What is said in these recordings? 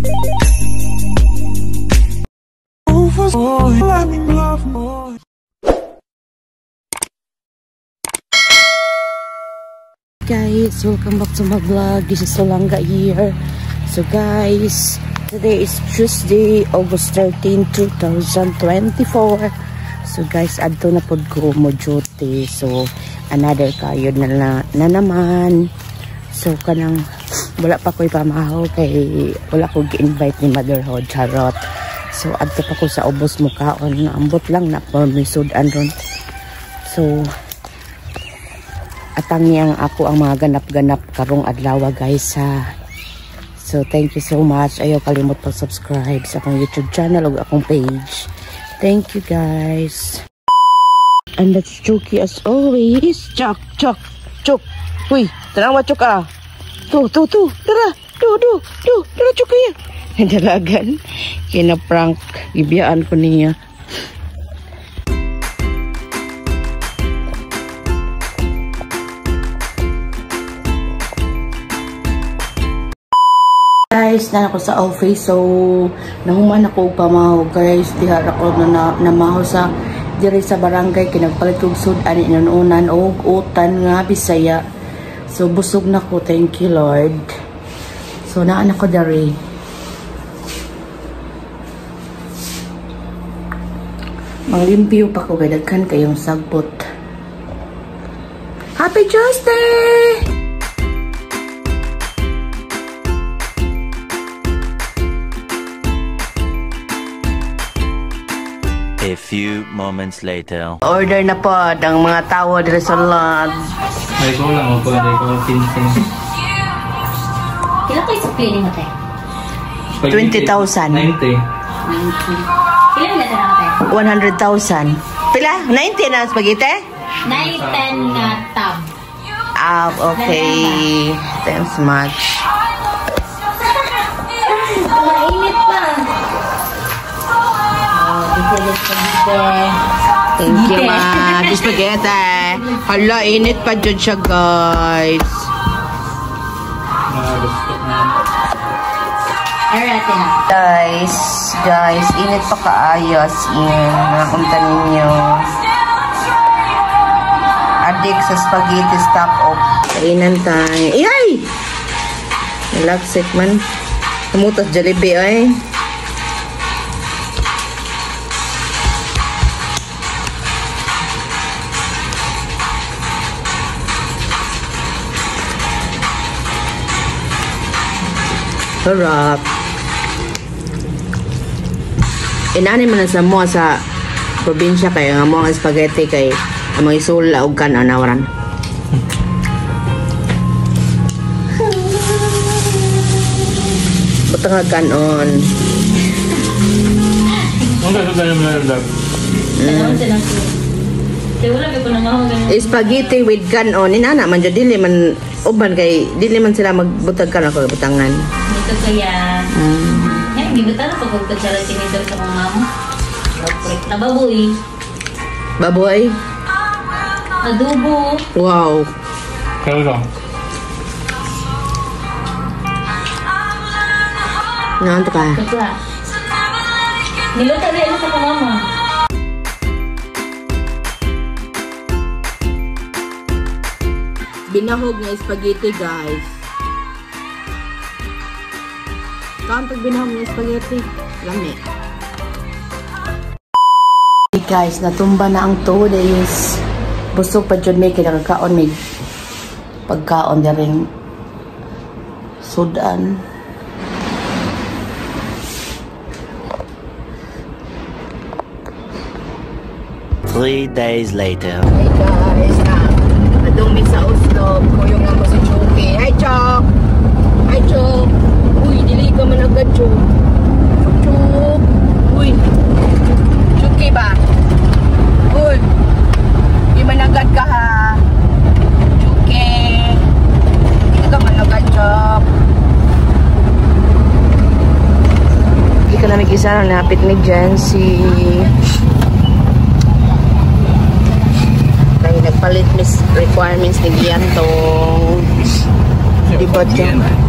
Guys, welcome back to my vlog. This is Solanga here. So guys, today is Tuesday, August 13, 2024. So guys, adto na pod ko mo duty. So another kayod na naman. So kanang wala pa ko'y pamahaw kay wala ko gi-invite ni Motherhood, charot. So adto pa ko sa ubos mukaon, ambot lang na for misudan ron. So atangi ang ako ang mga ganap-ganap karong adlaw, guys, ha. So thank you so much. Ayaw kalimot pag-subscribe sa akong YouTube channel ug akong page. Thank you, guys. And that's Chucky as always. Chok, chok, chok. Uy, tanawa, chok, ah. Tu, tu, tu. Tara, tu, tu, tu. Tara, Chucky. Dalagan. Kina-prank. Ibiyaan ko niya. Guys, na ako sa office, so nahuman ako og pamahaw, guys. Diha ra ko na namahaw sa diri sa barangay, kinagpalit kog sud-an, inununan og utan nga Bisaya. So busog na ko, thank you Lord. So naa na ko diri. Manglimpyo pa ko kay daghan kayong sagbot. Happy Tuesday! A few moments later. Order na po ang mga tao diri sa lot. Ay ko lang ako, ay ko pinsin. Kailan kayo sa cleaning mo, te? 20,000. 90. 90. Kailan na ka, te? 100,000. Pila? 90 na ang spaghetti? 9, 10 na tab. Ah, okay. Thanks much. Mainit pa. Thank you, ma. Spaghetti. Hala, init pa dyan siya, guys. Guys, guys, init pa kaayos. In, mga kunta ninyo. Adik sa spaghetti stock off. Kainan tayo. Iyay! Nalaksik man. Tumutas Jollibee, ay. Sarap. Inani man sa mo sa probinsya kay nga mo ang spaghetti kay ang mga isula og kanon nawaran. Butang nga kanon. Spaghetti with kanon inana man jud, dili man uban kay dili man sila magbutag kanon kag butangan. Ito kaya, yan, gibutan na pag kutsara tinidor sa mga mama. Nababoy. Baboy? Adobo. Wow. Kaya lang. Naanto ka? Ito. Niluto na sa mga mama. Binahog nga spaghetti, guys. Kaon pag binahog ng spaghetti. Lami. Hey guys, natumba na ang 2 days. Busog pa jud may kinakakaon may pagkaon daring sudan. 3 days later. Hey guys, adong mi sa Oslo, kuyong nga mo si Chucky. Hi Chok! Hi Chok! Uy, dili ka man agad, Chok. Chok, Chok. Uy. Chucky ba? Uy. Di man agad ka, ha. Chucky. Di ka man agad, Chok. Di ka namin isa na napit ni Jency. Kaya nagpalit mis requirements ni Giantong. Di ba, Chok?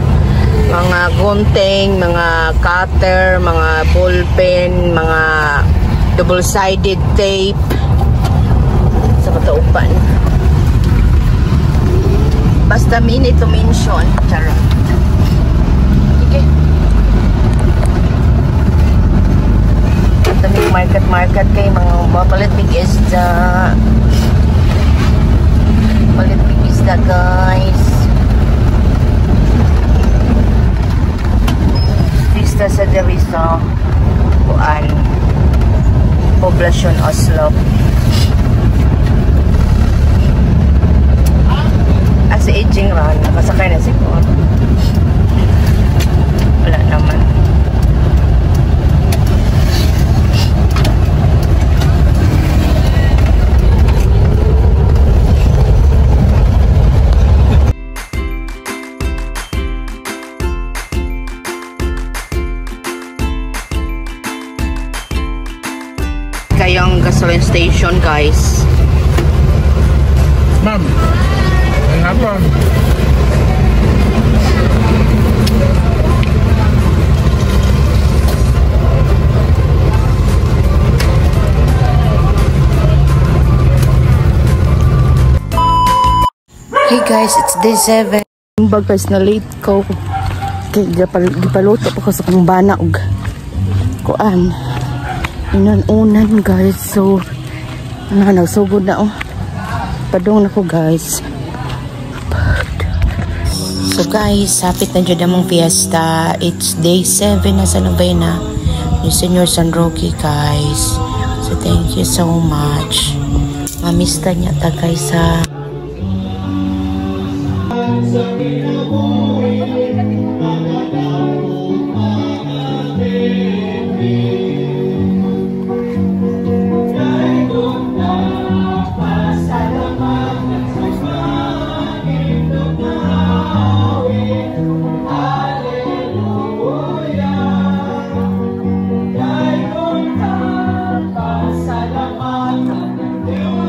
Mga gunting, mga cutter, mga ballpen, mga double-sided tape sa kataupan. Basta many to mention. Charot. Okay. Daming market market kay mga mapalit mig isda. Palit mig isda, guys. Vista sa diri sa kuan, Poblacion, Oslo. Ah, si Aging Ron, nakasakay na siguro. Wala naman. Kayong gasoline station, guys. Ma'am, ang hapon. Hey guys, it's day 7. Bag guys, na late ko. Kay gipaluto pa ko sa kong bana og kuan. Inan-unan, guys. So, ano, nagsugod na oh. Padong na ko, guys. So guys, sapit na jud among fiesta. It's day 7 na sa novena ni Senyor San Roque, guys. So thank you so much. Mamista niya ta, guys, ha.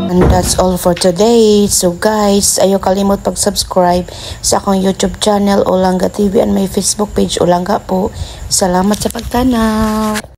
And that's all for today. So guys, ayaw kalimot pag-subscribe sa akong YouTube channel, Olangga TV, and my Facebook page, Olangga po. Salamat sa pagtanaw.